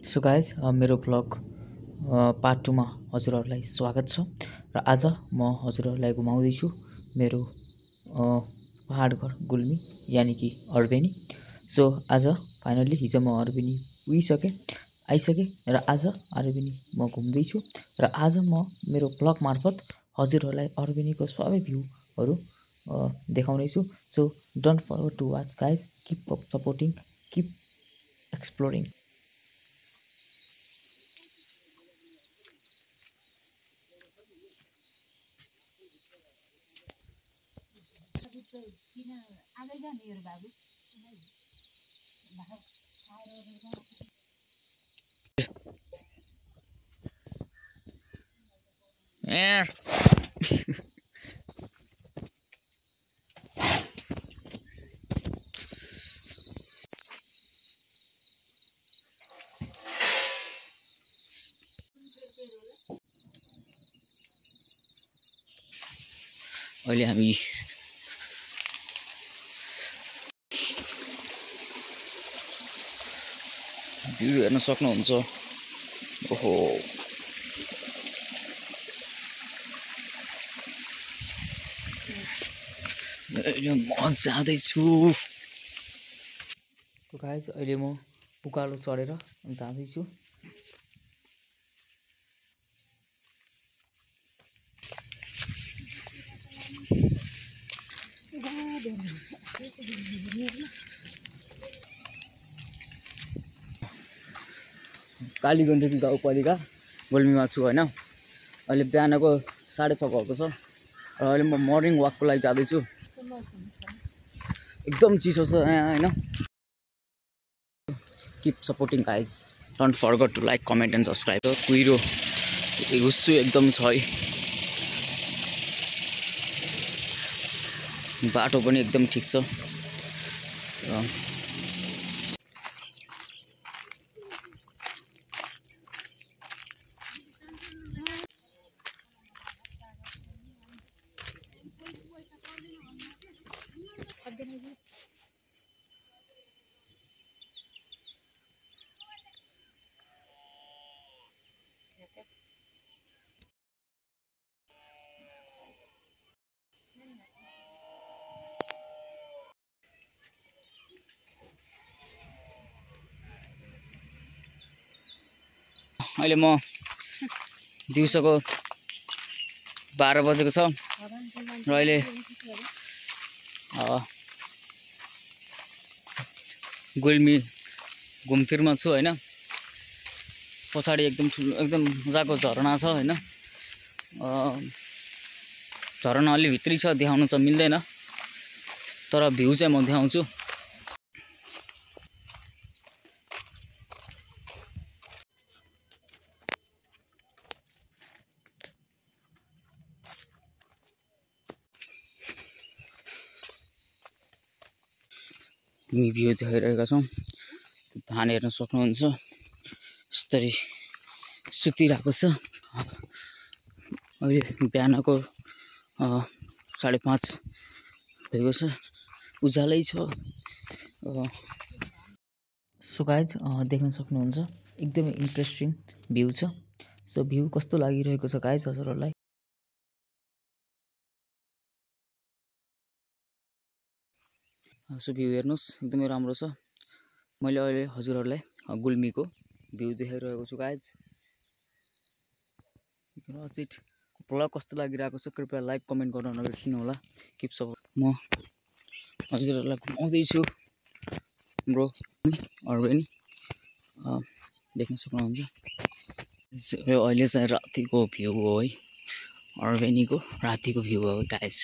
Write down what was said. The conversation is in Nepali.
सो गाइज मेरो ब्लग पार्ट 2 मा हजुरहरूलाई स्वागत छ र आज म हजुरहरूलाई घुमाउँदैछु मेरो पहाड घर गुल्मी यानी कि अर्बेनी। सो आज फाइनली हिजो म अर्बेनी आइसकेँ र आज अर्बेनी म घुम्दैछु र आज म मेरो ब्लग मार्फत हजुरहरूलाई अर्बेनीको सबै भ्यूहरू देखाउने छु। So don't forget to watch guys, keep supporting, keep exploring. अहिले हामी भ्यू हेर्न सक्नुहुन्छ। ओहो, अहिले म जाँदैछु। गाइस अहिले म उकालो चढेर जाँदैछु। कालीगण्डकी गाउँपालिका गुल्मीमा छु होइन। अहिले बिहानको 6:30 भएको छ र अहिले म मर्निङ वाकको लागि जाँदैछु। एकदम चिसो छ यहाँ होइन। Keep supporting guys, don't forget to like, comment and subscribe. कुहिरो हुस्सु एकदम छ है, बाटो पनि एकदम ठिक छ। अहिले म दिउँसोको 12 बजेको छ र अहिले गुल्मी घुमफिरमा छु होइन। पछाडि एकदम ठुलो एकदम मजाको झरना छ होइन। झरना अलि भित्री छ, देखाउनु चाहिँ मिल्दैन, तर भ्यू चाहिँ म देखाउँछु। हामी भ्यू देखाइरहेका छौँ। धान हेर्न सक्नुहुन्छ, यसरी सुतिरहेको छ। अहिले बिहानको 5:30 भएको छ, उज्यालै छ। सो गाइज देख्न सक्नुहुन्छ एकदमै इन्ट्रेस्टिङ भ्यू छ। सो भ्यू कस्तो लागिरहेको छ गाइज हजुरहरूलाई? सो भ्यू हेर्नुहोस्, एकदमै राम्रो छ। मैले अहिले हजुरहरूलाई गुल्मीको भ्यू देखाइरहेको छु गाइज। ब्लग कस्तो लागिरहेको छ कृपया लाइक कमेन्ट गर्न नबिर्सिनु होला। Keep support. म हजुरहरूलाई घुमाउँदैछु ब्रो अर्बेनी, देख्न सक्नुहुन्छ। यो अहिले चाहिँ रातिको भ्यू हो है, अर्बेनीको रातिको भ्यू हो गाइज।